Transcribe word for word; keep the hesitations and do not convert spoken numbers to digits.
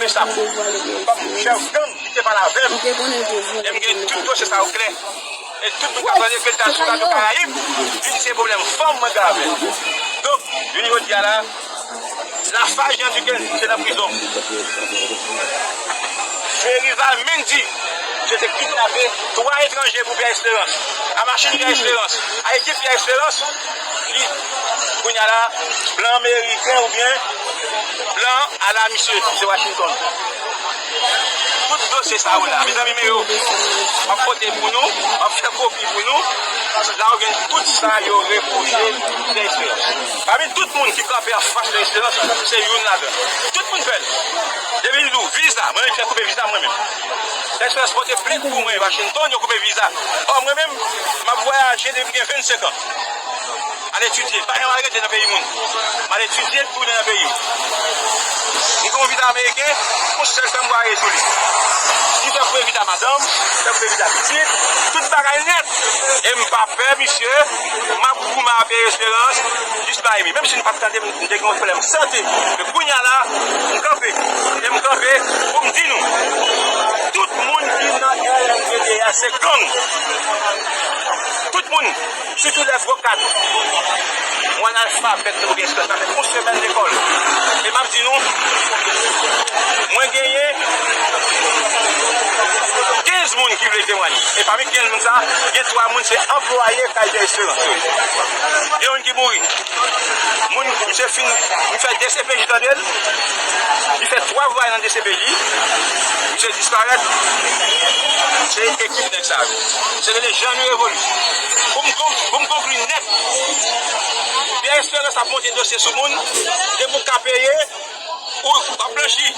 nan men sa. Kòm chèf gang, li te pale avè m. E m gen tout dosye sa yo klè. E tout moun k ap tande ke l t al sou Radyo Karayib, li di se pwoblèm fanm mwen gen avè l. Donk, jounen jodi a la, Lafaje Andrikel, se nan prizon. Ferival Mendy, misye te kidnape twa etranje pou Pierre Espérance. A machin Pierre Espérance, a ekip Pierre Espérance, li, kounye a la, blan meriken oubyen blan ala misye, misye Washington. Tout dosye sa yo la, mezanmi, men yo, m ap pote pou nou, m ap fè kopi pou nou. La ou gen tout sa yo repwoche Pierre Espérance. Pami tout moun ki kanpe anfas Pierre Espérance, se youn ladan. Tout moun fè l. Depi l di w viza, mwen menm ki fè koupe viza mwen menm. Pierre Espérance pote plent pou mwen Washington, yo koupe viza. Ò, mwen menm, m ap vwayaje depi m gen vennsenk an. Al etidye, pa janm al rete nan peyi moun. M al etidye, tounen nan peyi m. M Yon viza ameriken, yon sèl tan m vwaye sou li. Li fè pou evite madanm, fè pou evite pitit, tout bagay nèt. E m pa pè, misye, m ap goumen avèk Pè Esperans jis Miami. Menm si n pa t tande, m te gen yon pwoblèm sante. Men kounye a la, m kanpe. E m kanpe pou m di nou, tout moun ki nan R N B D a se gang. Tout moun. Sitou lè gwo kat. Yon analfabèt oubyen esklav, sa fè yon semèn lekòl. E m ap di nou, mwen genyen kenz moun ki vle temwaye. E pami kenz moun sa, gen twa moun se anplwaye kay Pè Esperans yo ye. Gen youn ki mouri. Moun, misye fin, li fè D C P J tande l. Li fè twa vwayay nan D C P J. Misye disparèt. Se ekip nèg sa yo. Se rele Jean Louis Révolu. Pou m kon-, pou m konkli nèt, Pierre Espérance ap monte dosye sou moun. Depi w ka peye, ou ap blanchi.